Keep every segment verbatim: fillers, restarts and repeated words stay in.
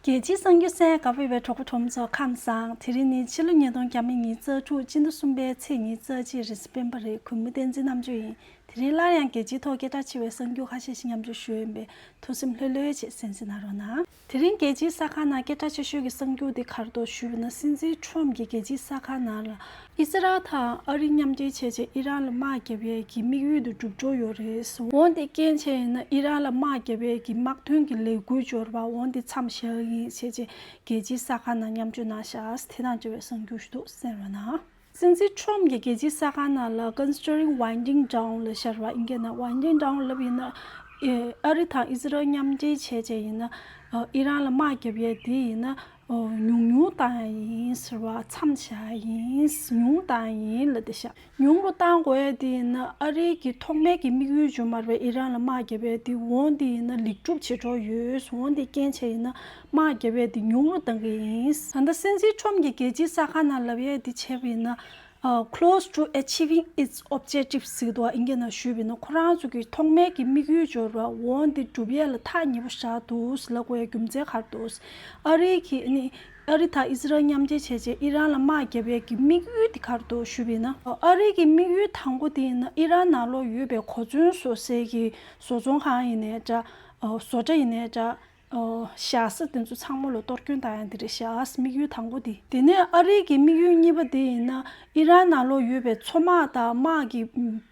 རྒྱལ་སྤྱིའི་གསར་འགྱུར་གསན་ག་པར་ཡོད་པའི་གྲོགས་པོ་གྲོགས་མོ་ཚོ་ཁམས་བཟང་། དེ་རིང་ནི་ཕྱི་ལོ་ཉིས་སྟོང་ཉི་ཤུ་རྩ་དྲུག་སྤྱི་ཟླ་གསུམ་པའི་ཚེས་ཉི་ཤུ་རྩ་གཅིག་རེད། སྤེན་པ་རེད། གུས་མོ་བསྟན་འཛིན་རྣམ་དཔྱོད་ཡིན། དེ་རིང་སླར་ཡང་རྒྱལ་སྤྱིའི་ཐོག་སྐད་གྲགས་ཆེ་བའི་གསར་འགྱུར་ཁ་ཤས་ཤིག་མཉམ་སྤྱོད་ཞུ་ཡིན་པས། ཐུགས་སེམས་ལྷོད་ལྷོད་བྱས་གསན་གཟིགས་གནང་རོགས་གནང་། དེ་རིང་རྒྱལ་སྤྱིའི་གསར་ཁང་ནང་སྐད་གྲགས་ཆེ་ཤོས་ཀྱི་གསར་འགྱུར་དེ་ག་རེ་འདུག་ཞུས་པ་ན། སྲིད་འཛིན་ཁྲོམ་གྱིས་རྒྱལ་སྤྱིའི་གསར་ཁང་ནང་ལ་ཨི་སི་རལ་དང་ཨ་རི་མཉམ་འབྲེལ་བྱས་རྗེས་ཨི་རན་ལ་དམག་བརྒྱབ་ཡས་ཀྱི་དམིགས་ཡུལ་དེ་འགྲུབ་འགྲོ་ཡོད་རེད། འོན་ཏེ་རྐྱེན་བྱས་ཡིན་ན་ཨི་རན་ལ་དམག་བརྒྱབ་ཡས་ཀྱི་དམག་དོན་གྱི་ལས་འགུལ་འབྱོར་བ་འོན་ཏེ་མཚམས་བཞག་ཡིན་བྱས་རྗེས་རྒྱལ་སྤྱིའི་གསར་ཁང་ནང་མཉམ་སྤྱོད་གནང་ཤག་དེ་དང་འབྲེལ་བའི་གསར་འགྱུར་ཞིག་འདུག་གསན་རོགས་གནང་། སྲིད་འཛིན་ཁྲོམ་གྱིས་རྒྱལ་སྤྱིའི་གསར་ཁང་ནང་ལ་Considering Winding Down ལབ་བཞག་རེད་པ། ཨིན་སྐད་ནང་Winding Down ལབ་ཡིན་ན། ཨེ་ཨ་རི་དང་ཨི་སི་རལ་མཉམ་འབྲེལ་བྱས་བྱས་ཡིན་ན། ཨ་ཨི་རན་ལ་དམག་བརྒྱབ་ཡས་དེ་ཡིན་ན། ཨོ་ཉུང་ཉུང་བཏང་ཡ་ཡིན་ཟེར་བ། མཚམས་བཞག་ཡིན། ཉུང་བཏང་ཡིན་ལབ་བསྡད་ཤག་ཉུང་རུ་བཏང་དགོས་ཡ་དེ་ཡིན་ན་ཨ་རིའི་གི་ཐོག་མའི་གི་དམིགས་ཡུལ་བརྗོད་མ་རེད་པ། ཨི་རན་ལ་དམག་བརྒྱབ་ཡས་དེ་འོན་ཏེ་ཡིན་ན་ལེགས་གྲུབ་བྱེད་འགྲོ་ཡོད། འོན་ཏེ་རྐྱེན་བྱས་ཡིན་ན་དམག་བརྒྱབ་ཡས་དེ་ཉུང་རུ་བཏང་གི་ཡིན། ད་ལྟ་སྲིད་འཛིན་ཁྲོམ་གྱིས་རྒྱལ་སྤྱིའི་གསར་ཁང་ནང་ལབ་ཡས་དེ་བྱས་པ་ཡིན་ན། ཨ་close to achieving its objectives ཟེར་གྱི་འདུག་ཨིན་སྐད་ནང་ཞུས་པ་ཡིན་ན་ཁོ་རང་ཚོ་གི་ཐོག་མའི་གི་དམིགས་ཡུལ་འབྱོར་བ་འོན་ཏེ་འགྲུབ་ཡས་ལ་ཐག་ཉེ་པོ་བཞག་འདུག་ལབ་དགོས་ཡས་རྒྱུ་མཚན་ག་རེ་འདུག་ཨ་རི་གི་ནི་ཨ་རི་དང་ཨི་སི་རལ་མཉམ་འབྲེལ་བྱས་རྗེས་ཨི་རན་ལ་དམག་བརྒྱབ་ཡས་ཀྱི་དམིགས་ཡུལ་དེ་ག་རེ་འདུག་ཞུས་པ་ཡིན་ན། ཨ་རི་གི་དམིགས་ཡུལ་དང་པོ་དེ་ཡིན་ན་ཨི་རན་ནང་ལོགས་ཡོད་པའི་གོ་མཚོན་བཟོ་སའི་གི་བཟོ་ཚོང་ཁང་ཡིན་ནའི་འདྲ། ཨ་བཟོ་གྲྭ་ཡིན་ནའི་འདྲ། ཨོ་བཞག་ས་དེ་ཚོ་ཚང་མ་ལ་གཏོར་སྐྱོན་བཏང་ཡ་དེ་རེད་ཤག་དམིགས་ཡུལ་དང་པོ་དེ། དེ་ནས་ཨ་རིའི་གི་དམིགས་ཡུལ་གཉིས་པ་དེ་ཡིན་ན་ཨི་རན་ནང་ལོགས་ཡོད་པའི་མཚོ་དམག་དང་དམག་གི་ཨམ་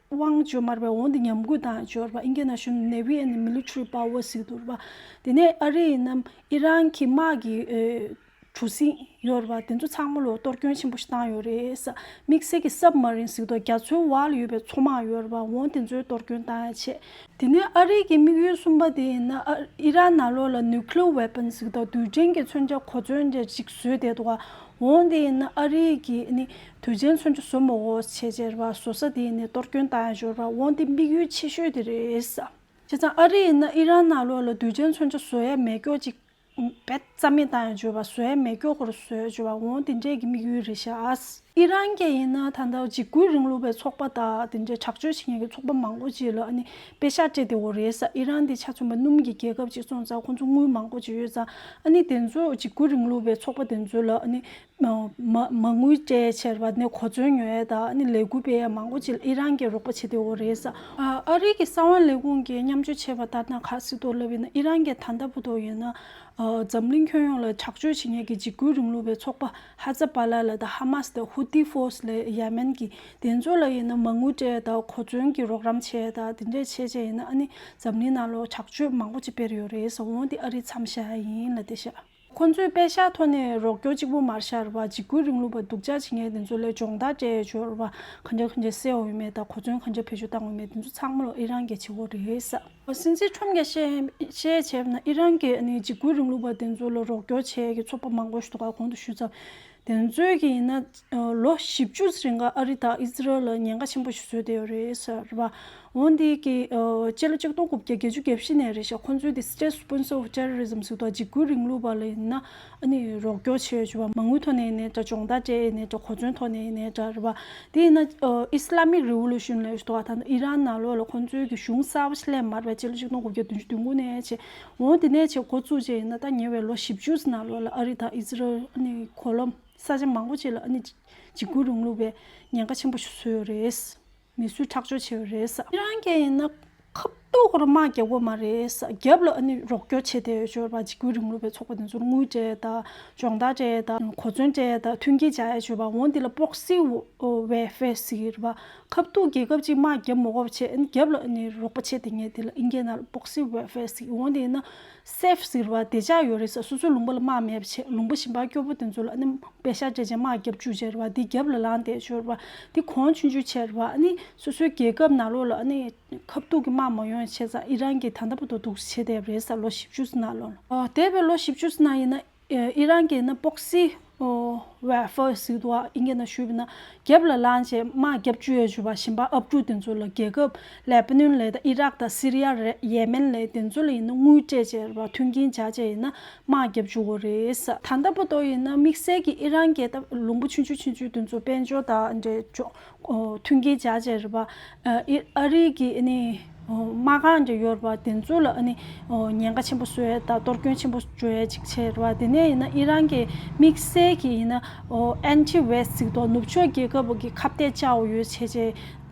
དབང་བྱེད་མ་རེད་པས། འོན་ཏེ་ཉམས་རྒུད་བཏང་ཡ་བྱས་པ་རེད་པ། ཨིན་སྐད་ནང་ཞུས་ན་Navy and Military Power ཟེར་གྱི་འདུག་རེད་པ། དེ་ནས་ཨ་རི་ཡིན་ན་ཨི་རན་གྱི་དམག་གི་ཨེ་གྲུ་གཟིངས་ཡོད་རེད་པ། དེ་ཚོ་ཚང་མ་ལ་གཏོར་སྐྱོན་ཆེན་པོ་ཞིག་བཏང་ཡོད་རེད་ཟེར། དམིགས་བསལ་གྱི་Submarine ཟེར་གྱི་འདུག་རྒྱ་མཚོའི་འོག་ལ་ཡོད་པའི་མཚོ་དམག་ཡོད་རེད་པ། འོན་ཏེ་དེ་ཚོའི་གཏོར་སྐྱོན་བཏང་ཡ་བྱས། དེ་ནས་ཨ་རིའི་གི་དམིགས་ཡུལ་གསུམ་པ་དེ་ཡིན་ན་ཨ་ཨི་རན་ནང་ལོགས་ལ་Nuclear Weapon ཟེར་གྱི་འདུག་རྡུལ་ཕྲན་གྱི་མཚོན་ཆ་གོ་མཚོན་དེ་ཅིག་བཟོས་བསྡད་འདུག་འོན་ཏེ་ཡིན་ན་ཨ་རིའི་གི་ནི་རྡུལ་ཕྲན་མཚོན་ཆ་བཟོ་མ་དགོས་བྱས་བྱས་རེད་པ། བཟོ་ས་དེ་ཡིན་ནི་གཏོར་སྐྱོན་བཏང་ཡ་ཡོད་རེད་པ། འོན་ཏེ་དམིགས་ཡུལ་ཆེ་ཤོས་དེ་རེད་ཟེར། བྱས་ཙང་ཨ་རི་ཡིན་ན་ཨི་རན་ནང་ལོགས་ལ་རྡུལ་ཕྲན་མཚོན་ཆ་བཟོ་ཡ་མེད་སྐྱོ་ཅིག་དཔེ་རྩ་མེད་བཏང་ཡ་བྱས་པ། བཟོ་ཡ་མེད་སྐྱོ་ཁོ་རང་བཟོ་ཡ་བྱས་པ། འོན་དེ་འདྲས་ཀྱི་དམིགས་ཡུལ་རེད་ཤག་ཨི་རན་གྱི་ཡིན་ན་ད་ལྟ་འཇིགས་སྐུལ་རིང་ལུགས་པའི་ཚོགས་པ་དང་དེ་འདྲས་དྲག་སྤྱོད་བྱེད་མཁན་གྱི་ཚོགས་པ་མང་པོ་ཅིག་ལ་ཨ་ནི་པེ་ཤག་སྤྲད་བསྡད་ཡོད་རེད་ཟེར། ཨི་རན་དེ་ཆ་མཚོན་པ་སྣུམ་གྱི་རྒྱལ་ཁབ་ཅིག་སོང་ཙང་ཁོང་ཚོ་དངུལ་མང་པོ་ཅིག་ཡོད་ཙང་ཨ་ནི་དེ་ཚོ་འཇིགས་སྐུལ་རིང་ལུགས་པའི་ཚོགས་པ་དེ་ཚོ་ལ་ཨ་ནི་མ་མ་དངུལ་སྤྲད་བྱས་པ་ནས་གོ་མཚོན་ཉོ་ཡ་དང་ཨ་ནི་ལས་འགུལ་སྤེལ་ཡ་མང་པོ་ཅིག་ལ་ཨི་རན་གྱིས་རོགས་པ་བྱེད་བསྡད་ཡོད་རེད་ཟེར། ཨ་ཨ་རི་གི་གསང་བ་ལས་ཁུངས་ཀྱིས་མཉམ་སྤྱོད་བྱས་པ་ལྟར་ན་ག་རེ་ཟེར་འདུག་ལབ་ཡིན་ན་ཨི་རན་གྱིས་ད་ལྟ་བར་དུ་ཡིན་ན། ཨ་འཛམ་གླིང་ཁྱོན་ཡོངས་ལ་དྲག་སྤྱོད་བྱེད་མཁན་གྱི་འཇིགས་སྐུལ་རིང་ལུགས་པའི་ཚོགས་པ་ཧ་ཛ་བ་ལ་ལ་དང་ཧ་མཱས་དང་ཧུ་ཏི་ཧྥོར་སི་ལབ་ཡེ་མེན་གྱི་དེ་ཚོ་ལ་ཡིན་ན་མ་དངུལ་སྤྲད་དང་གོ་མཚོན་གྱི་རོགས་རམ་བྱས་དང་དེ་འདྲས་བྱས་བྱས་ཡིན་ན་ཨ་ནི་འཛམ་གླིང་ནང་ལོགས་དྲག་སྤྱོད་མང་པོ་ཅིག་སྤེལ་ཡོད་རེད་ཟེར། འོན་ཏེ་ཨ་རི་མཚམས་བཞག་ཡ་ཡིན་ལབ་བསྡད་ཤག་ཁོ་ཚོས་པེ་ཤག་ཐོག་ནས་རོགས་སྐྱོར་གཅིག་པོ་མ་རེད་ཤག་རེད་པ། འཇིགས་སྐུལ་རིང་ལུགས་པ་སྡུག་ཅག་བྱེད་མཁན་དེ་ཚོ་ལ་སྦྱོང་བརྡར་སྤྲད་ཡོད་རེད་པ། ག་འདྲ་ག་འདྲ་བསད་འོས་མེད་དང་གོ་མཚོན་ག་འདྲ་བེད་སྤྱོད་བཏང་འོས་མེད་དེ་ཚོ་ཚང་མ་ལ་ཨི་རན་གྱིས་བྱེད་ཀྱི་ཡོད་རེད་ཟེར། སྲིད་འཛིན་ཁྲོམ་གྱིས་བཤད་བཤད་བྱས་ན་ཨི་རན་གྱིས་ནི་འཇིགས་སྐུལ་རིང་ལུགས་པ་དེ་ཚོ་ལ་རོགས་སྐྱོར་བྱེད་ཀྱི་ཚོགས་པ་མང་པོ་ཞིག་འདུག་ག་གོང་དུ་ཞུས་ཙང་། དེ་ཚོས་ཀྱིས་ཡིན་ན་ལོ་བཞི་བཅུ་རིང་ག་ཨ་རི་དང་ཨི་ཟི་རལ་ལ་ཉེན་ཁ་ཆེན་པོ་ཞིག་བཟོས་བསྡད་ཡོད་རེད་ཟེར་རེད་པ། འོན་ཏེ་གི་ཨ་སྤྱི་ལོ་ཆིག་སྟོང་དགུ་བརྒྱ་བརྒྱད་ཅུ་གྱ་བཞི་ནས་རེད་ཤག་ཁོ་ཚོས་དེ་State Sponsor of Terrorism ཟེར་དུས་འཇིགས་སྐུལ་རིང་ལུགས་པ་ལ་ཡིན་ན་ཨ་ནི་རོགས་སྐྱོར་བྱས་ཡོད་པ། མ་དངུལ་ཐོག་ནས་ཡིན་ནའི་འདྲ། སྦྱོང་བརྡར་སྤྲད་ཡིན་ནའི་འདྲ། གོ་མཚོན་ཐོག་ནས་ཡིན་ནའི་འདྲ་རེད་པ། དེ་ཡིན་ན་ཨ་Islamic Revolution ལབ་ཡོད་པ། ད་ནི་ཨི་རན་ནང་ལོགས་ལ་ཁོ་ཚོའི་གི་གཞུང་གསར་པ་ཞིག་སླེབས་མ་རེད་པ། སྤྱི་ལོ་ཆིག་སྟོང་དགུ་བརྒྱ་བདུན་ཅུ་དོན་དགུ་ནས་བྱས། འོ་དེ་ནས་བྱས་འགོ་བཙུགས་བྱས་ཡིན་ན་ད་ཉེ་བའི་ལོ་བཞི་བཅུ་ནང་ལོགས་ལ་ཨ་རི་དང་ཨི་ཟི་རལ་ཨ་ནི་གོ་ལོམ་ས་ཆ་མང་པོ་ཅིག་ལ་ཨ་ནི་འཇིགས་སྐུལ་རིང་ལུགས་པའི་ཉེན་ཁ་ཆེན་པོ་ཞིག་བཟོས་ཡོད་རེད། མི་གསོད་ཁྲག་སྦྱོར་བྱས་ཡོད་རེད་ཟེར། ཨི་རན་གྱིས་ཡིན་ན་ཁ་ཐུག་ཁོ་རང་དམག་རྒྱག་གི་ཡོད་མ་རེད་ཟེར། རྒྱབ་ལ་ཨ་ནི་རོགས་སྐྱོར་བྱས་བསྡད་ཡོད་ཅོར་བ། འཇིགས་སྐུལ་རིང་ལུགས་པའི་ཚོགས་པ་དེ་ཚོར་དངུལ་སྤྲད་དང་། སྦྱོང་བརྡར་སྤྲད་དང་། གོ་མཚོན་སྤྲད་དང་། མཐུན་རྐྱེན་སྦྱར་ཡ་ཅོར་བ། འོན་དེ་ལ་པོག་སི་ཝེལ་ཧྥེར་ཟེར་གྱི་རེད་པ། ཁ་ཐུག་རྒྱལ་ཁབ་ཅིག་དམག་རྒྱབ་མ་དགོས་པ་བྱས། ཨ་ནི་རྒྱབ་ལ་ཨ་ནི་རོགས་པ་བྱས་བསྡད་མཁན་དེ་ལ་ཨིན་སྐད་ནང་ལ་པོག་སི་ཝེལ་ཧྥེར་ཟེར་གྱི། འོན་དེ་ཡིན་ན་སེབ་ཟེར་གྱི་རེད་པ། བདེ་འཇགས་ཡོད་རེད་ཟེར། སོ་སོའི་ལུང་པ་ལ་དམག་མེད་པ་བྱས། ལུང་པ་གཞན་པར་སྐྱོ་པོ་དེ་ཚོ་ལ་ཨ་ནི་པེ་ཤག་སྤྲད་བྱས་དམག་རྒྱབ་བཅུག་བྱས་རེད་པ། དེ་རྒྱབ་ལ་ལངས་བསྡད་ཅོར་བ། དེ་གོང་ཆུང་ཆུང་བྱས་རེད་པ། ཨ་ནི་སོ་སོའི་རྒྱལ་ཁབ་ནང་ལོགས་ལ་ཨ་ནི་ཁ་ཐུག་གི་དམག་མ་ཡོང་བྱས་ཙང་ཨི་རན་གྱིས་ད་ལྟ་བར་དུ་འདུག་བྱས་བསྡད་པ་རེད་ཟེར། ལོ་བཞི་བཅུ་ཙམ་ནང་ལོགས་ལ། ཨོ་འདས་པའི་ལོ་བཞི་བཅུ་ཙམ་ནང་ཡིན་ན་ཨི་རན་གྱིས་ན་པོག་སི་ཨོ་ཝེལ་ཧྥེར་ཟེར་གྱི་འདུག་ཨིན་སྐད་ནང་ཞུས་པ་ཡིན་ན་རྒྱབ་ལ་ལངས་བྱས་དམག་རྒྱབ་བཅུག་ཡ་ཅོར་བ། གཞན་པ་ཨབ་ཕྲུག་དེ་ཚོ་ལ། རྒྱལ་ཁབ་ལེ་པ་ནོན་ལ་དང་ཨི་རག་དང་སི་རི་ཡ་རེད། ཡེ་མེན་ལ་དེ་ཚོ་ལ་ཡིན་ན་དངུལ་སྤྲད་བྱས་རེད་པ། མཐུན་རྐྱེན་སྦྱར་བྱས་ཡིན་ན་དམག་རྒྱབ་བཅུག་གི་རེད་ཟེར། ད་ལྟ་བར་དུ་ཡིན་ན་དམིགས་བསལ་གྱི་ཨི་རན་གྱིས་ད་ལུང་པ་ཆུང་ཆུང་ཆུང་ཆུང་དེ་ཚོ་དཔལ་འབྱོར་དང་འབྲེལ་ཆོག་ཨོ་མཐུན་རྐྱེན་སྦྱར་བྱས་རེད་པ། ཨ་ཨི་ཨ་རི་གི་ཨ་ནི་ ཨོ། མ་རྐང་འདྲ་ཡོད་རེད་པ། དེ་ཚོ་ལ་ཨ་ནི་ཨོ་ཉེན་ཁ་ཆེན་པོ་བཟོ་ཡས་དང་གཏོར་སྐྱོན་ཆེན་པོ་འགྲོ་ཡས་ཅིག་བྱས་རེད་པ། དེ་ནས་ཡིན་ན་ཨི་རན་གྱི་དམིགས་བསལ་གྱི་ཡིན་ན་ཨོ་ཨན་ཊི་ཝེ་སི་ཊི་ཟེར་དུས་ནུབ་ཕྱོགས་རྒྱལ་ཁབ་ཀྱི་ཁ་གཏད་བཅག་ཡོད་བྱས་བྱས་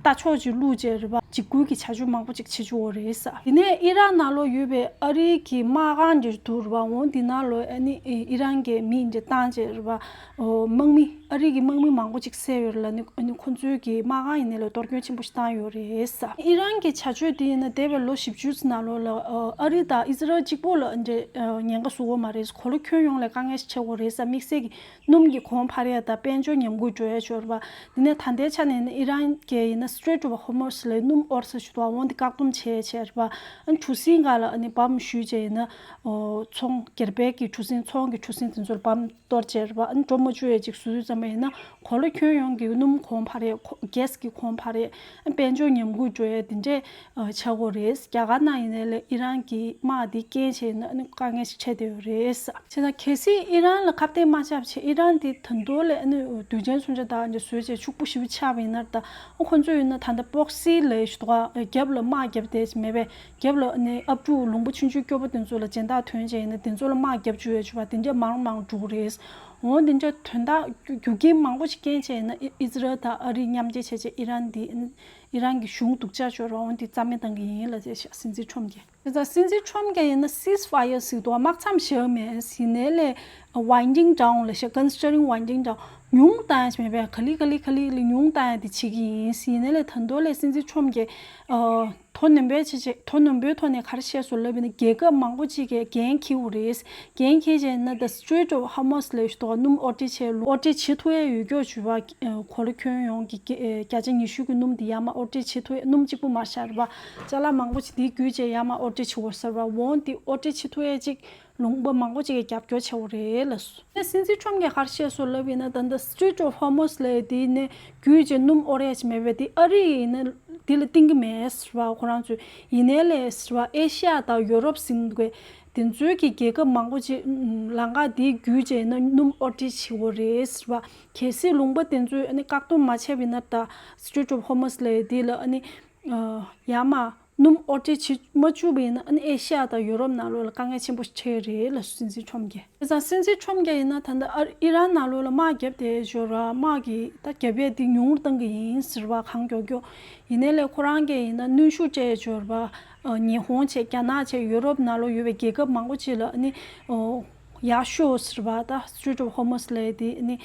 ལྟ་ཕྱོགས་ཅིག་བླུགས་བྱས་རེད་པ། འཇིགས་སྐུལ་གྱི་བྱ་སྤྱོད་མང་པོ་ཅིག་བྱེད་བཅུག་ཡོད་རེད་ས། དེ་ནས་ཨི་རན་ནང་ལོགས་ཡོད་པའི་ཨ་རི་གི་མ་རྐང་འདྲ་འདུག་རེད་པ། འོ་འདི་ནང་ལོགས་ཨ་ནི་ཨི་རན་གྱི་མི་འདྲ་བཏང་བྱས་རེད་པ། ཨོ་དམག་མི། ཨ་རི་གི་དམག་མི་མང་པོ་ཅིག་བསད་ཡོད་རེད་ལ། ནི་ནི་ཁོ་ཚོའི་གི་མ་རྐང་ཡིན་ནའི་ལ་གཏོར་སྐྱོན་ཆེན་པོ་ཞིག་བཏང་ཡོད་རེད་ས། ཨི་རན་གྱི་བྱ་སྤྱོད་དེ་ཡིན་ན་འདས་པའི་ལོ་བཞི་བཅུ་ཙམ་ནང་ལོགས་ལ་ཨ་རི་དང་ཨི་ཟི་རལ་གཅིག་པོ་ལ་འདྲ་ཉེན་ཁ་བཟོ་གི་མ་རེད། གོ་ལ་ཁྱོན་ཡོངས་ལ་དཀའ་ངལ་ཞིག་ཆགས་ཀྱི་ཡོད་རེད་ས། དམིགས་བསལ་གྱི་སྣུམ་གྱི་གོང་འཕར་ཡས་དང་དཔལ་འབྱོར་ཉམས་རྒུད་འགྲོ་ཡས་ཡོད་རེད་པ། དེ་ནས་ད་ལྟའི་ཆ་ནས་ནི་ཨི་རན་གྱི་ཡིན་ན་Strait of Hormuz ལ་སྣུམ་དབོར་ས་ཞིག་འདུག་འོ་འདི་བཀག་སྡོམ་བྱས་བྱས་རེད་པ། ཨ་ནི་གྲུ་གཟིངས་སྒང་ལ་ཨ་ནི་བམ་གཞུས་བྱས་ཡིན་ན་ཨོ་ཚོང་སྒེར་པའི་གི་གྲུ་གཟིངས། ཚོང་གི་གྲུ་གཟིངས་དེ་ཚོར་བམ་གཏོར་བྱས་རེད་པ། ཨ་ནི་འགྲོ་མ་བཅུག་ཡས་ཅིག་བཟོས་ཙམ་པ་ཡིན་ན་གོ་ལ་ཁྱོན་ཡོངས་ཀྱི་སྣུམ་གོང་འཕར་ཡས། གྷེ་སི་གི་གོང་འཕར་ཡས། ཨ་དཔལ་འབྱོར་ཉམས་རྒུད་འགྲོ་ཡས་དེ་འདྲས་ཆགས་ཀྱི་ཡོད་རེད། རྒྱ་གར་ནང་ཡིན་ནའི་ལས་ཨི་རན་གྱི་དམག་དེ་རྐྱེན་བྱས་ན་ཨ་ནི་དཀའ་ངལ་ཞིག་འཕྲད་བསྡད་ཡོད་རེད། བྱས་ཙང་གལ་སྲིད་ཨི་རན་ལ་ཁ་གཏད་མ་བཅག་བྱས། ཨི་རན་དེ་ད་དུང་ལས་ཨ་ནི་དུས་ཆེན་མཚོན་ཆ་དང་འདྲ་བཟོས་བྱས་ཕྱུག་པོ་ཞེ་པོ་ཆགས་པ་ཡིན་ན། ད་ཁོ་ཚོ་ཡིན་ན་ད་ལྟ་པོག་སི་ལབ་ཡས་ཞིག་འདུག་ག་རྒྱབ་ལ་དམག་རྒྱབ་བསྡད་མེད་པས། རྒྱབ་ལ་ནི་ཨབ་ཕྲུག་ལུང་པ་ཆུང་ཆུང་སྐྱོ་པོ་དེ་ཚོ་ལ་སྦྱིན་བདག་ཐོན་བྱས་ཡིན་ན་དེ་ཚོ་ལ་དམག་རྒྱབ་བཅུག་ཡས་བྱས་པ་དེ་འདྲས་མང་མང་འགྲོ་གི་རེད། འོ་འདི་འདྲས་དོན་དག་རྒྱུ་རྐྱེན་མང་པོ་ཞིག་རྐྱེན་བྱས་ཡིན་ན་ཨི་ཨི་ཟི་རལ་དང་ཨ་རི་མཉམ་འབྲེལ་བྱས་བྱས་ཨི་རན་འདི་ཨི་རན་གྱི་གཞུང་སྡུག་ཅག་ཤོར་བ། འོ་འདི་རྩ་མེད་བཏང་གི་ཡིན་ལབ་བྱས་ཤག་སྲིད་འཛིན་ཁྲོམ་གྱིས། དེ་ཙང་སྲིད་འཛིན་ཁྲོམ་གྱིས་ཡིན་ན་སིས་ཕ་ཡར་ཟེར་འདུག་ག་དམག་མཚམས་བཞག་མེད། ཡིན་ནའི་ལས་winding down ལབ་ཤག considering winding down ཉུང་བཏང་ཡས་མེད་པས། ག་ལེ་ག་ལེ་ག་ལེ་ལས་ཉུང་བཏང་ཡས་དེ་བྱེད་ཀྱི་ཡིན། ཡིན་ནའི་ལས་ད་དུང་ལས་སྲིད་འཛིན་ཁྲོམ་གྱིས་ཨ། དོ་ནན་པོའི་ཆེད་ཆེད། དོ་ནན་པོའི་ཐོག་ནས་ག་རེ་བཤད་སོང་ལབ་ཡིན་ན། རྒྱལ་ཁབ་མང་པོ་ཅིག་གིས་འགན་འཁྱེར་ཡོད་རེད། འགན་འཁྱེར་བྱས་ན་ད་Strait of Hormuz ལབ་ཡས་ཞིག་འདུག་ག་སྣུམ་དབོར་འདྲེན་བྱས། དབོར་འདྲེན་བྱེད་ཐུབ་ཡས་ཡོད་སྐྱོ་བྱས་པ། གོ་ལ་ཁྱོན་ཡོངས་ཀྱི་བརྒྱ་ཆ་ཉི་ཤུ་གི་སྣུམ་དེ་ཡར་མར་དབོར་འདྲེན་བྱེད་ཐུབ་ཡས། སྣུམ་གཅིག་པུ་མ་བཞག་རེད་པ། ཅ་ལག་མང་པོ་ཅིག་དེ་བརྒྱུད་བྱས་ཡར་མར་དབོར་འདྲེན་བྱེད་དགོས་ཟེར་བ། འོ་དེ་དབོར་འདྲེན་བྱེད་ཐུབ་ཡས་ཅིག་ལུང་པ་མང་པོ་ཅིག་གིས་རྒྱབ་སྐྱོར་བྱས་ཡོད་རེད་ལབ་སོང་། སྲིད་འཛིན་ཁྲོམ་གྱིས་ག་རེ་བཤད་སོང་ལབ་ཡིན་ན། ད་ལྟ་Strait of Hormuz ལབ་ཡས་དེ་ནས་བརྒྱུད་བྱས་སྣུམ་དབོར་ཡས་ཅིག་མེད་པས། དེ་ཨ་རི་ཡིན་ན་དེ་ལ་བརྟེན་གྱི་མེད་ཟེར་བ་ཁོ་རང་ཚོས། ཡིན་ནའི་ལས་ཟེར་བ་ཨེ་ཤི་ཡ་དང་ཡོ་རོབ་ཟེར་གྱི་དེ་ཚོའི་གི་རྒྱལ་ཁབ་མང་པོ་ཅིག་ལམ་ཁ་དེ་བརྒྱུད་བྱས་ན་སྣུམ་དབོར་འདྲེན་བྱེད་ཀྱི་ཡོད་རེད་ཟེར་བ། གལ་སྲིད་ལུང་པ་དེ་ཚོས་ཨ་ནི་བཀག་སྡོམ་མ་བྱས་པ་ཡིན་ན། ད་Strait of Hormuz ལབ་ཡས་དེ་ལ་ཨ་ནི་ཡར་མར་སྣུམ་དབོར་འདྲེན་བྱེད་མ་བཅུག་པ་ཡིན་ན། ཨ་ནི་ཨེ་ཤི་ཡ་དང་ཡོ་རོབ་ནང་ལོགས་ལ་དཀའ་ངལ་ཆེན་པོ་ཞིག་འཕྲད་རེད་ལབ་སྲིད་འཛིན་ཁྲོམ་གྱིས། དེ་ཙང་སྲིད་འཛིན་ཁྲོམ་གྱིས་ཡིན་ན་ད་ལྟ་ཨ་ཨི་རན་ནང་ལོགས་ལ་དམག་བརྒྱབ་བསྡད་ཡོད་རེད། དམག་གི་ད་བརྒྱབ་ཡས་དེ་ཉུང་རུ་བཏང་གི་ཡིན་ཟེར་བ་གང་མགྱོགས་མགྱོགས། ཡིན་ནའི་ལས་ཁོ་རང་གིས་ཡིན་ན་གནོན་ཤུགས་སྤྲད་ཡས་ཡོད་རེད་པ། ཉི་ཧོང་བྱས། རྒྱ་ནག་བྱས། ཡོ་རོབ་ནང་ལོགས་ཡོད་པའི་རྒྱལ་ཁབ་མང་པོ་ཅིག་ལ་ཨ་ནི་ཡར་ཤོག་ཟེར་བ། ད་Strait of Hormuz ལབ་ཡས་དེ་ཨ་ནི་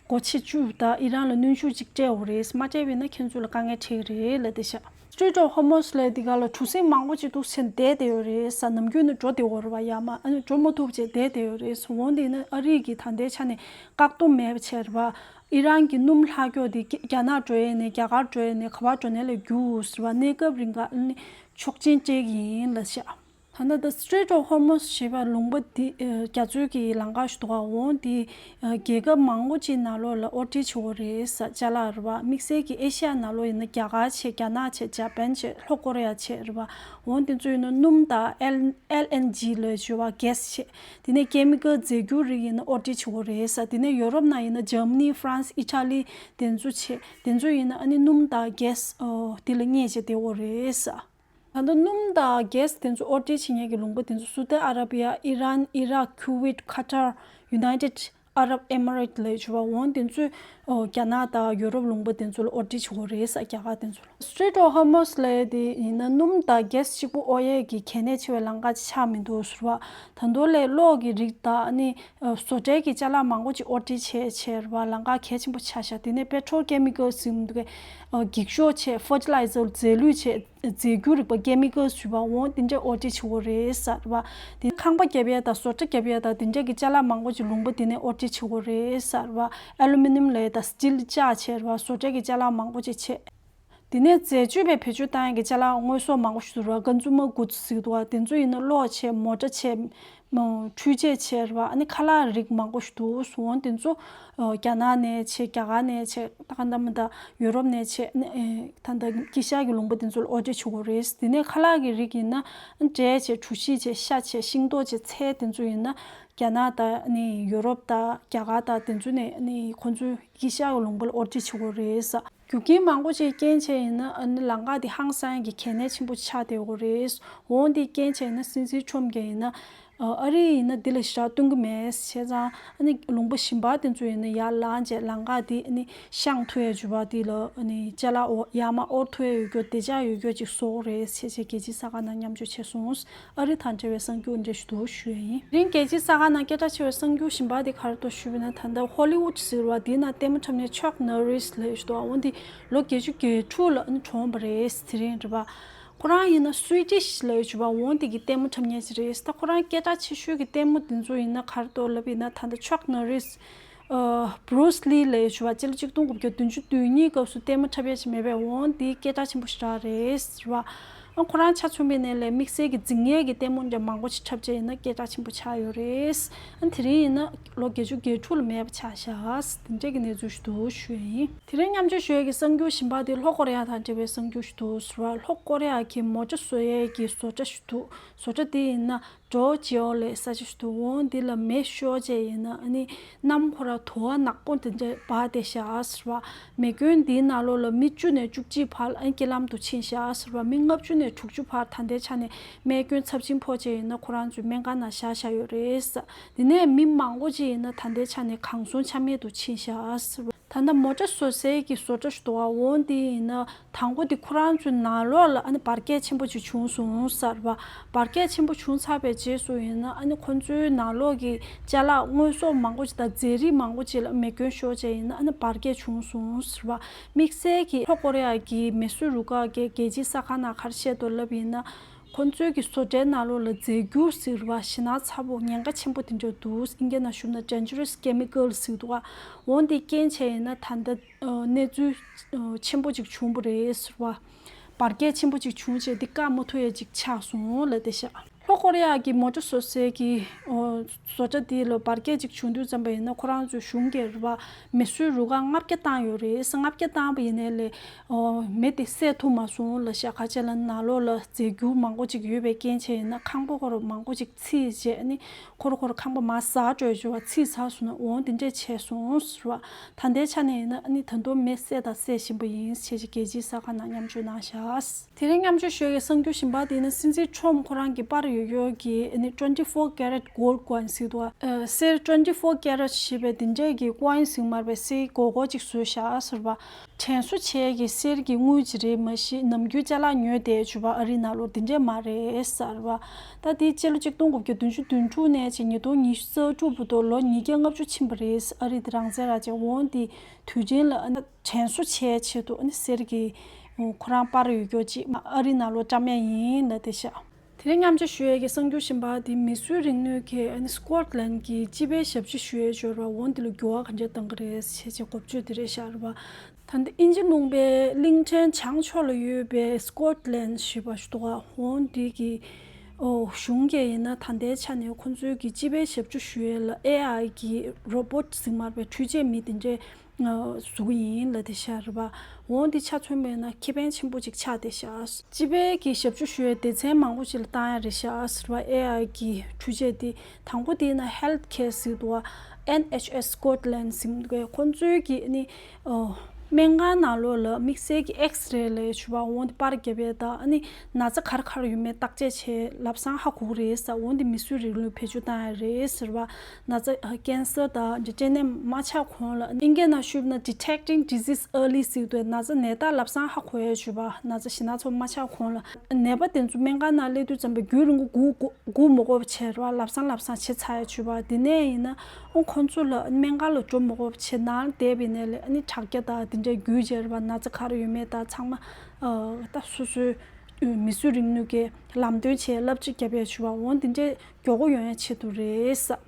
སྒོ་ཕྱེ་བཅུག་ད་ཨི་རན་ལ་གནོན་ཤུགས་ཅིག་སྤྲད་ཡོད་རེད། མ་སྤྲད་པ་ཡིན་ན་ཁྱེད་ཚོ་ལ་དཀའ་ངལ་འཕྲད་ཀྱི་རེད་ལབ་བསྡད་ཤག Strait of Hormuz ལབ་ཡས་དེ་ག་ལ་གྲུ་གཟིངས་མང་པོ་ཅིག་འདུག་སེ་བསྡད་བསྡད་ཡོད་རེད་ས། ནམ་རྒྱུན་ནས་འགྲོ་བསྡད་ཡོད་རེད་པ། ཡར་མར་ཨ་ནི་འགྲོ་མ་ཐུབ་བྱས་བསྡད་བསྡད་ཡོད་རེད་ས། འོ་འདི་ནི་ཨ་རི་གིས་ད་ལྟའི་ཆ་ནས་བཀག་སྡོམ་མེད་པ་བྱས་རེད་པ། ཨི་རན་གྱི་སྣུམ་ལྷག་རྒྱུ་དེ་རྒྱ་རྒྱ་ནག་འགྲོ་ཡས་ནས། རྒྱ་གར་འགྲོ་ཡས་ནས། ག་པར་འགྲོ་ནའི་ལས་རྒྱུགས་ཟེར་བ། གནས་སྐབས་རིང་ག་ཨ་ནི་ཆོག་མཆན་སྤྲད་ཀྱི་ཡིན་ལབ་ཤག་ད་ལྟ་ད་Strait of Hormuz ཞེས་པ་ལུང་པ་འདི་རྒྱ་མཚོའི་གི་ལམ་ཁ་ཞིག་འདུག་ག་འོ་འདི་རྒྱལ་ཁབ་མང་པོ་ཅིག་ནང་ལོགས་ལ་དབོར་འདྲེན་བྱེད་ཀྱི་ཡོད་རེད་ས། ཅ་ལག་རེད་པ། དམིགས་བསལ་གྱི་ཨེ་ཤི་ཡ་ནང་ལོགས་ཡིན་ན་རྒྱ་གར་བྱས། རྒྱ་ནག་བྱས། ཇ་པན་བྱས། ལྷོ་ཀོ་རི་ཡ་བྱས་རེད་པ། འོ་འདི་ཚོ་ཡིན་ན་སྣུམ་དང་ཨེལ་ཨེལ་ཨེན་ཇི་ལབ་ཡས་བྱས་པ། གྷེ་སི་བྱས། དེ་ནས་ཀེ་མི་ཀལ་རྫས་འགྱུར་རིགས་ཡིན་ན་དབོར་འདྲེན་བྱེད་ཀྱི་ཡོད་རེད་ས། དེ་ནས་ཡོ་རོབ་ནང་ཡིན་ན་འཇར་མ་ནི། ཧྥ་རན་སི། ཨི་ཊ་ལི་དེ་ཚོ་བྱས། དེ་ཚོ་ཡིན་ན་ཨ་ནི་སྣུམ་དང་གྷེ་སི་ཨོ་དེ་ལ་བརྙས་བྱས་བསྡད་ཡོད་རེད་ས། ད་ལྟ་སྣུམ་དང་གྷེ་སི་དེ་ཚོ་དབོར་འདྲེན་བྱེད་མཁན་གྱི་ལུང་པ་དེ་ཚོ་སུ་ཏི་ཨ་ར་བི་ཡ། ཨི་རན། ཨི་རག། ཁུ་ཝེད། ཁ་ཏར། United Arab Emirates ལབ་ཡས་བྱས་པ། འོ་དེ་ཚོས་ཨོ་རྒྱ་ནག་དང་ཡོ་རོབ་ལུང་པ་དེ་ཚོ་ལ་དབོར་འདྲེན་བྱེད་ཀྱི་ཡོད་རེད་ས། རྒྱ་གར་དེ་ཚོ་ལ། Strait of Hormuz ལབ་ཡས་དེ་ཡིན་ན་སྣུམ་དང་གྷེ་སི་གཅིག་པུ་དབོར་ཡས་ཀྱི་གལ་གནད་ཆེ་བའི་ལམ་ཁ་ཅིག་ཆགས་མི་འདུག་ཟེར་བ། ད་དུང་ལས་གློག་གི་རིགས་དང་ཨ་ནི་བཟོ་གྲྭའི་གི་ཅ་ལག་མང་པོ་ཅིག་དབོར་འདྲེན་བྱས་བྱས་རེད་པ། ལམ་ཁ་གལ་ཆེན་པོ་ཆགས་ཤག་དེ་ནས་པེ་ཊྲོལ་ཀེ་མི་ཀལ་ཟེར་གྱི་འདུག་གས། འགྱིག་ཤོག་བྱས། ཕར་ཊི་ལའི་ཛར། རྫས་ལུད་བྱས། རྫས་འགྱུར་རིག་པ། ཀེ་མི་ཀལ་ཟེར་བ། འོ་དེ་འདྲས་དབོར་འདྲེན་བྱེད་ཀྱི་ཡོད་རེད་ཟེར་བ། དེ་ཁང་པ་བརྒྱབ་ཡས་དང་བཟོ་གྲྭ་བརྒྱབ་ཡས་དང་དེ་འདྲས་ཀྱི་ཅ་ལག་མང་པོ་ཅིག་ལུང་པ་དེ་ནས་དབོར་འདྲེན་བྱེད་ཀྱི་ཡོད་རེད་ཟེར་བ། ཨ་ལུ་མི་ནམ་ལབ་ཡས་དང་སི་ཊིལ་ལྕགས་བྱས་རེད་པ། བཟོ་གྲྭ་གི་ཅ་ལག་མང་པོ་ཅིག་བྱས། དེ་ནས་འཛད་སྤྱོད་པའི་བེད་སྤྱོད་བཏང་ཡས་ཀྱི་ཅ་ལག་དངོས་ཟོག་མང་པོ་ཞིག་འདུག་ར། ཀོན་སུ་མར་གུཌ་ཟེར་གྱི་འདུག་ག་དེ་ཚོ་ཡིན་ན་གློག་བྱས། མོ་ཊ་བྱས། འཕྲུལ་ཆས་བྱས་རེད་བ། ཨ་ནི་ཁ་ལག་རིགས་མང་པོ་ཞིག་འདུག་འོ་དེ་ཚོ་རྒྱ་ནག་ནས་བྱས། རྒྱ་གར་ནས་བྱས། ད་ག་འདྲ་མི་འདྲ་ཡུ་རོབ་ནས་བྱས། ཨ་ནི་ད་ལྟ་དཀྱིལ་ཤར་གྱི་ལུང་པ་དེ་ཚོ་ལ་ཨོར་ཌར་བྱེད་དགོས་རེད། དེ་ནས་ཁ་ལག་གི་རིགས་ཡིན་ན། འབྲས་བྱས། གྲོ་ཞིབ་བྱས། ཤ་བྱས། ཤིང་ཏོག་བྱས། ཚལ་དེ་ཚོ་ཡིན་ན། རྒྱ་ནག་དང་ཨ་ནི་ཡུ་རོབ་དང་རྒྱ་གར་དང་དེ་ཚོ་ནས་ཨ་ནི་ཁོང་ཚོའི་དཀྱིལ་ཤར་གྱི་ལུང་པ་ལ་ཨོར་ཌར་བྱེད་དགོས་རེད། རྒྱུ་རྐྱེན་མང་པོ་ཅིག་རྐྱེན་བྱས་ཡིན་ན། ཨ་ནི་ལམ་ཁ་དེ་ཧང་སང་གི་གལ་གནད་ཆེན་པོ་ཆགས་བསྡད་ཡོད་རེད། འོ་དེ་རྐྱེན་བྱས་ཡིན་ན་སྲིད་འཛིན་ཁྲོམ་གྱིས་ཡིན་ན། ཨ་རི་ཡིན་ན་འདི་ལ་ཞེ་དྲག་བསྟུན་གྱི་མེད། བྱས་ཙང་ཨ་ནི་ལུང་པ་གཞན་པ་དེ་ཚོ་ཡིན་ན་ཡར་ལངས་བྱས་ལམ་ཁ་དེ་ཨ་ནི་བཤང་ཐུབ་ཡ་བྱུས་པ་དེ་ལ་ཨ་ནི་ཅ་ལག་ཡར་མར་དབོར་ཐུབ་ཡ་ཡོད་རྒྱུ། བདེ་འཇགས་ཡོད་རྒྱུ་ཅིག་བཟོ་དགོས་རེད་ཟེར་བྱས་རྒྱལ་སྤྱིའི་གསར་ཁང་ནང་མཉམ་སྤྱོད་བྱས་སོང་། ཨ་རི་དང་འབྲེལ་བའི་གསར་འགྱུར་འདི་འདྲ་ཞིག་འདུག་ཞུ་ཡ་ཡིན། དེ་རིང་རྒྱལ་སྤྱིའི་གསར་ཁང་ནང་སྐད་གྲགས་ཆེ་བའི་གསར་འགྱུར་གཞན་པ་དེ་ག་རེ་འདུག་ཞུས་པ་ཡིན་ན། ད་ལྟ་ཧོ་ལི་ཝུད་ཟེར་བ་དེའི་ནང་ལྟད་མོ་འཁྲབ་མཁན་ཆག་ནོ་རིས་ལབ་ཡ་ཞིག་འདུག་འོ་དེ་ལོ་བརྒྱད་ཅུ་གྱ་དྲུག་ལ་ཨ་ནི་གྲོངས་པ་རེད། དེ་རིང་རེད་པ། ཁོ་རང་ཡིན་ན་སུའི་ཌིཤ་ལབ་ཡ་ཞིག་འདུག་འོ་དེ་གི་ལྟད་མོ་འཁྲབ་མཁན་ཞིག་རེད། ད་ཁོ་རང་སྐད་གྲགས་ཆེ་ཤོས་ཀྱི་ལྟད་མོ་དེ་ཚོ་ཡིན་ན་ག་རེ་འདུག་ལབ་ཡིན་ན། ད་ལྟ་ཆག་ནོ་རིས། ཨ་བྷུ་རུ་སི་ལི་ལབ་ཡ་ཞིག་འདུག་སྤྱི་ལོ་ཆིག་སྟོང་དགུ་བརྒྱ་བདུན་ཅུ་དོན་གཉིས་སྐབས་སུ་ལྟད་མོ་འཁྲབ་ཡ་ཞིག་མེད་པས། འོ་དེ་སྐད་གྲགས་ཆེན་པོ་ཞེ་དྲག་རེད་ཟེར་བ། ཨ་ཁོ་རང་ཆ་མཚོན་པའི་ནང་ལ་དམིགས་བསལ་གྱི་རྫིག་ངན་གྱི་ལྟད་མོ་འདྲ་མང་པོ་ཞིག་འཁྲབ་བྱས་ཡིན་ན་སྐད་གྲགས་ཆེན་པོ་ཆགས་ཡོད་རེད། ཨ་དེ་རིང་ཡིན་ན་ལོ་བརྒྱད་ཅུ་གྱ་དྲུག་ལ་མེད་པ་ཆགས་བཞག་དེ་འདྲ་གི་གནས་ཚུལ་ཞིག་འདུག་ཞུ་ཡ་ཡིན། དེ་རིང་མཉམ་སྤྱོད་ཞུ་ཡ་གི་གསར་འགྱུར་གཞན་པ་དེ་ལྷོ་ཀོ་རི་ཡ་དང་འབྲེལ་བའི་གསར་འགྱུར་ཞིག་འདུག་ཟེར་བ། ལྷོ་ཀོ་རི་ཡ་གི་མོ་ཊ་བཟོ་ཡ་གི་བཟོ་གྲྭ་ཞིག་འདུག་བཟོ་གྲྭ་དེ་ཡིན་ན་ཌོ་ཇི་ཨོ་ལབ་ས་ཆ་ཞིག་འདུག་འོ་འདི་ལ་མེ་ཤོར་བྱས་ཡིན་ན་ཨ་ནི་གནམ་ཁོ་ར་དུ་བ་ནག་པོ་དེ་འདྲ་འབར་བསྡད་བཞག་ཟེར་བ། མེ་སྐྱོན་འདིའི་ནང་ལོགས་ལ་མི་བཅུ་ནས་བཅུ་གཅིག་བར་ལ་ཨ་ནི་རྐྱེན་ལམ་དུ་ཕྱིན་བཞག་ཟེར་བ། མི་ལྔ་བཅུ་ནས་དྲུག་ཅུ་བར་ད་ལྟའི་ཆ་ནས་རྨས་སྐྱོན་ཚབས་ཆེན་ཕོག་བྱས་ཡིན་ན་ཁོ་རང་ཚོའི་སྨན་ཁང་ནང་བཞག་བཞག་ཡོད་རེད། དེ་ནས་མི་མང་པོ་ཅིག་ཡིན་ན་ད་ལྟའི་ཆ་ནས་གང་བྱུང་ཆ་མེད་དུ་ཕྱིན་བཞག་ཟེར་བ། ད་ལྟ་མོ་ཊ་བཟོ་སའི་གི་བཟོ་གྲྭ་ཞིག་འདུག་ག་འོ་འདི་ཡིན་ན་དང་པོ་འདི་ཁོ་རང་ཚོའི་ནང་ལོགས་ལ་ཨ་ནི་འབར་གས་ཆེན་པོ་ཅིག་བྱུང་སོང་ཟེར་བ། འབར་གས་ཆེན་པོ་བྱུང་ཚར་བའི་རྗེས་སུ་ཡིན་ན་ཨ་ནི་ཁོ་ཚོའི་ནང་ལོགས་ཀྱི་ཅ་ལག་དངོས་ཟོག་མང་པོ་ཅིག་དང་རྫས་རིགས་མང་པོ་ཅིག་ལ་མེ་སྐྱོན་ཤོར་བྱས་ཡིན་ན་ཨ་ནི་འབར་གས་བྱུང་སོང་ཟེར་བ། དམིགས་བསལ་གྱི་ལྷོ་ཀོ་རི་ཡ་གི་མེ་གསོད་རུ་ཁག་གི་རྒྱལ་སྤྱིའི་གསར་ཁང་ནང་ག་རེ་བཤད་འདུག་ལབ་ཡིན་ན། ཁོ་ཚོའི་གི་བཟོ་གྲྭའི་ནང་ལོགས་ལ་རྫས་འགྱུར་ཟེར་བ་ཞེ་ན་ཚ་པོ་ཉེན་ཁ་ཆེན་པོ་དེ་འདྲ་འདུག་ཨིན་སྐད་ནང་ཞུས་ན་dangerous chemical ཟེར་འདུག་ག་འོ་འདི་རྐྱེན་བྱས་ཡིན་ན་ད་ལྟ་ཨ་གནས་ཚུལ་ཨ་ཆེན་པོ་ཅིག་བྱུང་བ་རེད་ཟེར་བ། འབར་གས་ཆེན་པོ་ཅིག་བྱུང་བྱས་འདི་བཀག་མ་ཐུབ་ཡ་ཅིག་ཆགས་སོང་ལབ་བསྡད་ཤག་ལྷོ་ཀོ་རི་ཡ་གི་མོ་ཊ་བཟོ་སའི་གི་ཨོ་བཟོ་གྲྭ་དེ་ལ་འབར་གས་ཅིག་བྱུང་དུས་ཙམ་པ་ཡིན་ན་ཁོ་རང་ཚོའི་གཞུང་གིས་རེད་བ། མེ་གསོད་རུ་ཁག་ལྔ་བརྒྱ་བཏང་ཡོད་རེད། ལྔ་བརྒྱ་བཏང་བ་ཡིན་ནའི་ལས་ཨོ་མེ་དེ་བསད་ཐུབ་མ་སོང་ལབ་ཤག་ག་ཅི་ལབ་ན་ནང་ལོགས་ལ་རྫས་འགྱུར་མང་པོ་ཅིག་ཡོད་པའི་རྐྱེན་བྱས་ཡིན་ན་ཁང་པ་ཁོ་ར་མང་པོ་ཅིག་ཚིག་བྱས་ནི་ཁོ་ར་ཁོ་ར་ཁང་པ་མར་ཟག་འགྲོ་ཡ་ཅིག་ཡོད་པ། ཚིག་ཚར་སོང་ན་འོ་དེ་འདྲས་བྱས་སོང་ཟེར་བ། ད་ལྟའི་ཆ་ནས་ཡིན་ན་ནི་ད་དུང་མེ་བསད་དང་བསད་བཞིན་པ་ཡིན་ཞེས་རྒྱལ་སྤྱིའི་གསར་ཁང་ནང་མཉམ་སྤྱོད་གནང་ཤག་དེ་རིང་མཉམ་སྤྱོད་ཞུ་ཡ་གི་གསར་འགྱུར་གཞན་པ་དེ་ནི་སྲིད་འཛིན་ཁྲོམ་ཁོ་རང་གི་པར་ཡོད་ཡོད་ཀྱི་ནི་twenty four carat gold coin ཟེར་འདུག་ཨ་གསེར་twenty four carat ཞེས་པའི་དེ་འདྲས་ཀྱི་ཀོ་ཡིན་ཟེར་མར་པའི་གསེར་སྒོར་སྒོར་ཅིག་བཟོས་བཞག་ཟེར་བ། དྲན་གསོ་བྱས་ཀྱི་གསེར་གྱི་དངུལ་ཅིག་རེད། མ་གཞི་ནམ་རྒྱུན་ཅ་ལག་ཉོས་བསྡད་བྱུས་པ་ཨ་རིའི་ནང་ལོགས་དེ་འདྲས་མ་རེད་ཟེར་བ། ད་དེ་སྤྱི་ལོ་ཆིག་སྟོང་དགུ་བརྒྱ་བདུན་ཅུ་དོན་དྲུག་ནས་བྱས་ཉིས་སྟོང་ཉི་ཤུ་རྩ་དྲུག་བར་དུ་ལོ་ཉིས་བརྒྱ་ལྔ་བཅུ་ཕྱིན་པ་རེད། ཨ་རི་དེ་རང་བཙན་རག་བྱས། འོ་དེ་དུས་ཆེན་ལ་ཨ་ནི་དྲན་གསོ་བྱས་ཆེད་དུ་ཨ་ནི་གསེར་གྱི་ཁོ་རང་པར་ཡོད་རྒྱུ་ཅིག་ཨ་རིའི་ནང་ལོགས་བཀྲམ་ཡ་ཡིན་ལབ་བསྡད་ཤག་དེ་རིང་མཉམ་སྤྱོད་ཞུ་ཡས་ཀྱི་གསར་འགྱུར་གཞན་པ་དེ་མིས་བཟོས་རིག་ནུས་ཀྱིས་ཨ་ནི་སི་ཀོཊ་ལན་གྱི་སྤྱི་པའི་ཞབས་ཕྱི་ཞུ་ཡས་འབྱོར་བ་འོ་འདི་ལ་འགྱུར་བ་ག་འདྲ་གཏོང་གི་རེད་ཞེས་བྱས་འགོ་བརྗོད་དེ་རེད་ཤག་རེད་པ། ད་ལྟ་དབྱིན་ཇི་ལུང་པའི་གླིང་ཕྲན་བྱང་ཕྱོགས་ལ་ཡོད་པའི་སི་ཀོཊ་ལན་ཞེས་པ་ཞིག་འདུག་ག་འོ་འདི་གི་ཨོ་གཞུང་གིས་ཡིན་ན་ད་ལྟའི་ཆ་ནས་ཁོ་ཚོའི་གི་སྤྱི་པའི་ཞབས་ཕྱི་ཞུ་ཡས་ལ་ཨེ་ཨའི་གི་རོ་བོཊ་ཟེར་མར་པའི་འཕྲུལ་ཆས་མི་དེ་འདྲས་བཟོ་གི་ཡིན་ལབ་བསྡད་ཤག་རེད་པ། འོ་འདི་ཆ་མཚོན་པ་ཡིན་ན་ཁེ་ཕན་ཆེན་པོ་ཅིག་ཆགས་བསྡད་ཤག་སྤྱི་པའི་གི་ཞབས་ཕྱི་ཞུ་ཡས་སྡེ་ཚན་མང་པོ་ཅིག་ལ་བཏང་ཡ་རེད་ཤག་ཟེར་བ། ཨེ་ཨའི་གི་འཕྲུལ་ཆས་དེ། དང་པོ་དེ་ཡིན་ན་Health Care ཟེར་འདུག་ག་ཨེན་ཨེཆ་ཨེས་སི་ཀོཊ་ལན་ཟེར་འདུག་ག་ཁོ་ཚོའི་གི་ནི་ཨོ་སྨན་ཁང་ནང་ལོགས་ལ་དམིགས་བསལ་གྱི་ཨེགས་རེ་ལབ་ཡ་བྱས་པ་འོ་འདི་པར་བརྒྱབ་ཡས་དང་ཨ་ནི་ན་ཚ་ག་རེ་ག་རེ་ཡོད་མེད་བརྟག་དཔྱད་བྱས་ལམ་སང་ཧ་གོ་གི་རེད་ཟེར། འོ་འདི་མིས་བཟོས་རིག་ནུས་བེད་སྤྱོད་བཏང་ཡ་རེད་ཟེར་བ། ན་ཚ་ཀན་སར་དང་འདྲ་སྐྲན་ནད་མ་ཆགས་གོང་ལ་ཨིན་སྐད་ནང་ཞུས་ན་Detecting Disease Early ཟེར་འདུག་ན་ཚ་ནད་རྟགས་ལམ་སང་ཧ་གོ་ཡ་བྱས་པ། ན་ཚ་ཞེ་ན་ཚ་མ་ཆགས་གོང་ལ་ནད་པ་དེ་ཚོ་སྨན་ཁང་ནང་སླེབས་དུས་ཙམ་པ་རྒྱུན་རིང་པོ་སྒུག་སྒུག་སྒུག་མ་དགོས་པ་བྱས་རེད་བ། ལམ་སང་ལམ་སང་བྱས་ཚར་ཡ་བྱས་པ། དེ་ནས་ཡིན་ན་ཨོ་ཁོང་ཚོ་ལ་སྨན་ཁང་ལ་འགྲོ་མ་དགོས་པ་བྱས་ནང་ལ་བསྡད་པའི་ནས་ལས་ཨ་ནི་དྲ་རྒྱ་དང་དེ་འདྲའི་བརྒྱུད་བྱས་རེད་བ། ན་ཚ་ག་རེ་ཡོད་མེད་དང་ཚང་མ་ཨ་ད་སོ་སོའི་མིས་བཟོས་རིག་ནུས་ཀྱི་ལམ་སྟོན་བྱས་བསླབ་བྱ་བརྒྱབ་ཡ་བྱས་པ་འོ་དེ་འདྲའི་མགྱོགས་པོ་ཡོང་ཡ་ཆེད་དུ་རེད་ས།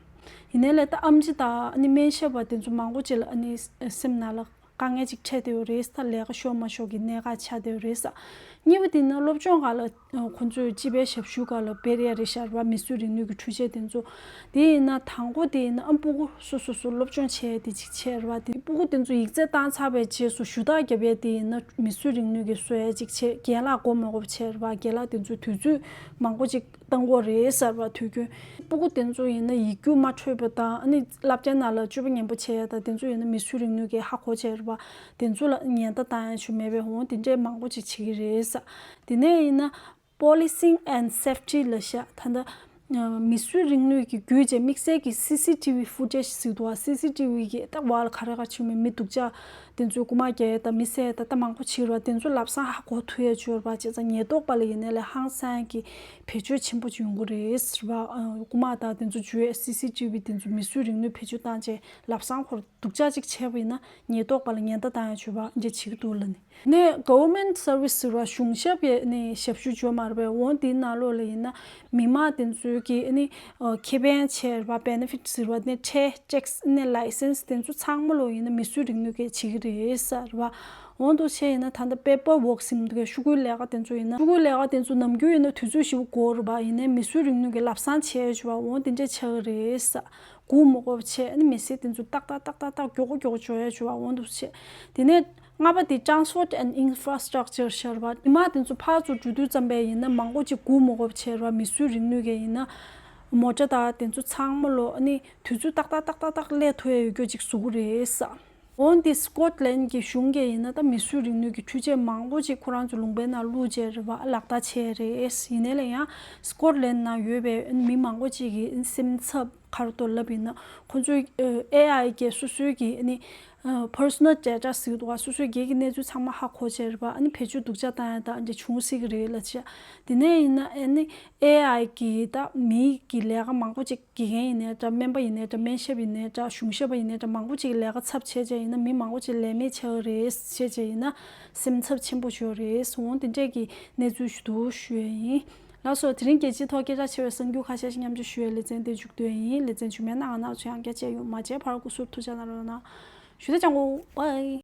ཡིན་ནའི་ལས་ད་ཨེམ་ཆི་དང་ཨ་ནི་སྨན་ཞབས་པ་དེ་ཚོ་མང་པོ་ཅིག་ལ་ཨ་ནི་སེམས་ནང་ལ་ དཀའ་ངལ་ཅིག་འཕྲད་བསྡད་ཡོད་རེད། ད་ལས་ཀ་ཤོར་མ་ཤོར་གྱི་གནད་འགག་ཆགས་བསྡད་ཡོད་རེད། གཉིས་པ་དེ་ནི་སློབ་སྦྱོང་སྒང་ལ་ཁོང་ཚོས་སྤྱི་པའི་ཞབས་ཞུ་སྒང་ལ་སྤེལ་ཡ་རེད་ཤག་རེད་པ། མིས་བཟོས་རིག་ནུས་ཀྱི་འཕྲུལ་ཆས་དེ་ཚོ། དེ་ཡིན་ན་དང་པོ་དེ་ཡིན་ན་ཨ་སྤུ་གུ་སོ་སོ་སོ་སློབ་སྦྱོང་བྱས་ཏེ་ཅིག་བྱས་རེད་པ། དེ་སྤུ་གུ་དེ་ཚོ་ཡིག་ཚད་བཏང་ཚར་བའི་རྗེས་སུ་ཞུ་དག་རྒྱབ་ཡས་དེ་ཡིན་ན་མིས་བཟོས་རིག་ནུས་ཀྱིས་བཟོ་ཡས་ཅིག་བྱས། རྒན་ལགས་མགོ་མ་འཁོར་བྱས་རེད་པ། རྒན་ལགས་དེ་ཚོས་དུས་ཚོད་མང་པོ་ཅིག་བཏང་གི་རེད་ཟེར་བ། དུས་རྒྱུན་སྤུ་གུ་དེ་ཚོ་ཡིན་ན་ཡིག་རྒྱུགས་མ་འཕྲོད་པ་དང་། ཨ་ནི་བསླབ་བྱ་ནང་ལ་སྤྱོད་པ་ངན་པ་བྱས་ཡ་དང་། དེ་ཚོ་ཡིན་ན་མིས་བཟོས་རིག་ནུས་ཀྱིས་ཧ་གོ་བྱས་རེད་པ། དེ་ཚོ་ལ་ཉེན་བརྡ་བཏང་ཡ་ཅིག་མེད་པའི་འོང་དེ་འདྲས་མང་པོ་ཅིག་བྱེད་ཀྱི་རེད་ཟེར། དེ་ནས་ཡིན་ན་Policing and Safety ལབ་ཤག་ད་ལྟ་མིས་བཟོས་རིག་ནུས་ཀྱི་བརྒྱུད་བྱས་དམིགས་བསལ་གྱི་སི་སི་ཊི་བི་ཕུ་ཊེཇ་ཟེར་འདུག་པ། སི་སི་ཊི་བི་གི་ད་བར་ལ་ག་རེ་ག་རེ་བྱེད་མིན། མི་སྡུག་ཅག་དེ་ཚོས་རྐུ་མ་རྒྱག་ཡ་དང་མི་བསད་ཡ་དང་ད་མང་པོ་བྱེད་ཀྱི་རེད་པ། དེ་ཚོ་ལམ་སང་ཧ་གོ་ཐུབ་ཡ་ཅིག་ཡོད་རེད་པ། བྱས་ཙང་ཉེན་རྟོག་པ་ལ་ཡིན་ནའི་ལས་ཧང་སང་གི་བེད་སྤྱོད་ཆེན་པོ་ཅིག་ཡོང་གི་རེད་ཟེར་བ། ཨ། རྐུ་མ་དང་དེ་ཚོ་འཇུ་ཡས་སི་སི་ཊི་བི་དེ་ཚོ་མིས་བཟོས་རིག་ནུས་བེད་སྤྱོད་བཏང་བྱས་ལམ་སང་ཁོར་སྡུག་ཅག་ཅིག་བྱས་པ་ཡིན་ན་ཉེན་རྟོག་པ་ལ་ཉེན་བརྡ་བཏང་ཡ་ཅིག་ཡོད་པ་འདི་བྱེད་ཀྱི་འདུག་ལབ་ནས། ནས་Government Service ཟེར་བ་གཞུང་ཞབས་ཀྱི་ནས་ཞབས་ཞུ་ཅིག་ཡོད་མ་རེད་པས། འོང་དེའི་ནང་ལོགས་ལ་ཡིན་ན་མི་མང་དེ་ཚོའི་གི་ནི་ཨ་ཁེ་ཕན་བྱས་རེད་པ། Benefit ཟེར་བ་ནས་ཁྲལ་ཊེག་སི་ནས་ལའི་སེན་སི་དེ་ཚོ་ཚང་མ་ལོགས་ཡིན་ན་མིས་བཟོས་རིག་ནུས་ཀྱིས་བྱེད་ཀྱི་རེད་ཟེར་བ། འོང་དུ་བྱས་ཡིན་ན་ད་ལྟ་པེ་པར་ཝོག་ཟེར་གྱི་འདུག་གས། ཤོག་གུའི་ལས་ཀ་དེ་ཚོ་ཡིན་ན། ཤོག་གུའི་ལས་ཀ་དེ་ཚོ་ནམ་རྒྱུན་ཡིན་ན་དུས་ཚོད་ཞེ་པོ་འགོར་རེད་པ། ཡིན་ནའི་མིས་བཟོས་རིག་ནུས་ཀྱིས་ལམ་སང་བྱས་ཡོད་ཅིག་ཡོད་པ། འོང་དེ་འདྲས་ཆགས་ཀྱི་རེད་ཟེར། སྒུག་མ་དགོས་པ་བྱས། ཨ་ནི་མི་སེར་དེ་ཚོ་ཏག་ཏག་ཏག་ཏག་ཏག་མགྱོགས་པོ་མགྱོགས་པོ་འབྱོར་ཡ་ཅིག་ཡོད་པ། འོང་དུ་བྱས། དེ་ནས་ལྔ་པ་དེ་Transport and Infrastructure ཟེར་བ། མི་མང་དེ་ཚོ་ཕར་ཚུར་འགྲོ་དུས་ཙམ་པས་ཡིན་ན་མང་པོ་ཅིག་སྒུག་མ་དགོས་པ་བྱས་རེད་པ། མིས་བཟོས་རིག་ནུས་ཀྱིས་ཡིན་ན་མོ་ཊ་དང་དེ་ཚོ་ཚང་མ་ལོགས་ཨ་ནི་དུས་ཚོད་ཏག་ཏག་ཏག་ཏག་ཏག་སླེབས་ཐུབ་ཡ་ཡོད་རྒྱུ་ཅིག་བཟོ་གི་རེད་ཟེར། འོན་ཏེ་སི་ཀོཊ་ལན་གྱི་གཞུང་གིས་ཡིན་ན་ད་མིས་བཟོས་རིག་ནུས་ཀྱི་འཕྲུལ་ཆས་མང་པོ་ཅིག་ཁོ་རང་ཚོ་ལུང་པའི་ནང་བླུགས་བྱས་རེད་པ། ལག་བསྟར་བྱས་རེད། ཡིན་ནའི་ལས་ཡང་སི་ཀོཊ་ལན་ནང་ཡོད་པའི་མི་མང་པོ་ཅིག་གི་སེམས་འཚབ་ག་རེ་འདུག་ལབ་ཡིན་ན། ཁོ་ཚོས་ཨེ་ཨའི་གིས་སོ་སོའི་གི་ནི་པར་སོ་ནལ་ཌེ་ཊ་ཟེར་གྱི་འདུག་པ། སོ་སོའི་སྒེར་གྱི་གནས་ཚུལ་ཚང་མ་ཧ་གོ་བྱས་རེད་པ། ཨ་ནི་བེད་སྤྱོད་སྡུག་ཅག་བཏང་ཡ་དང་འདི་བྱུང་སྲིད་ཀྱི་རེད་ལབ་བྱས། དེ་ནས་ཡིན་ན་ཨ་ནི་ཨེ་ཨའི་གིས་ད་མིའི་གི་ལས་ཀ་མང་པོ་ཅིག་དགེ་རྒན་ཡིན་ནའི་འདྲ། སྨན་པ་ཡིན་ནའི་འདྲ། སྨན་ཞབས་ཡིན་ནའི་འདྲ། གཞུང་ཞབས་པ་ཡིན་ནའི་འདྲ། མང་པོ་ཅིག་ལས་ཀ་ཚབ་བྱས་བྱས་ཡིན་ན་མི་མང་པོ་ཅིག་ལས་མེད་ཆགས་ཀྱི་རེད་བྱས་བྱས་ཡིན་ན་སེམས་འཚབ་ཆེན་པོ་ཡོད་རེད། འོང་དེ་འདྲས་ཀྱི་གནས་ཚུལ་ཞུ་འདུག་ཞུ་ཡས་ཡིན། ལགས་སོ། དེ་རིང་རྒྱལ་སྤྱིའི་ཐོག་སྐད་གྲགས་ཆེ་བའི་གསར་འགྱུར་ཁ་ཤས་ཤིག་མཉམ་སྤྱོད་ཞུ་ཡས་ལེ་ཚན་འདིར་མཇུག་བསྡུ་ཡས་ཡིན། ལེ་ཚན་རྗེས་མའི་ནང་ང་རང་ཚོ་ཡང་བསྐྱར་མཇལ་ཡོང་། མ་མཇལ་བར་སྐུ་གཟུགས་ཐུགས་ཅག་གནང་རོགས་གནང་། ཞུ་དེ་ཅང་གོ། བཱའི།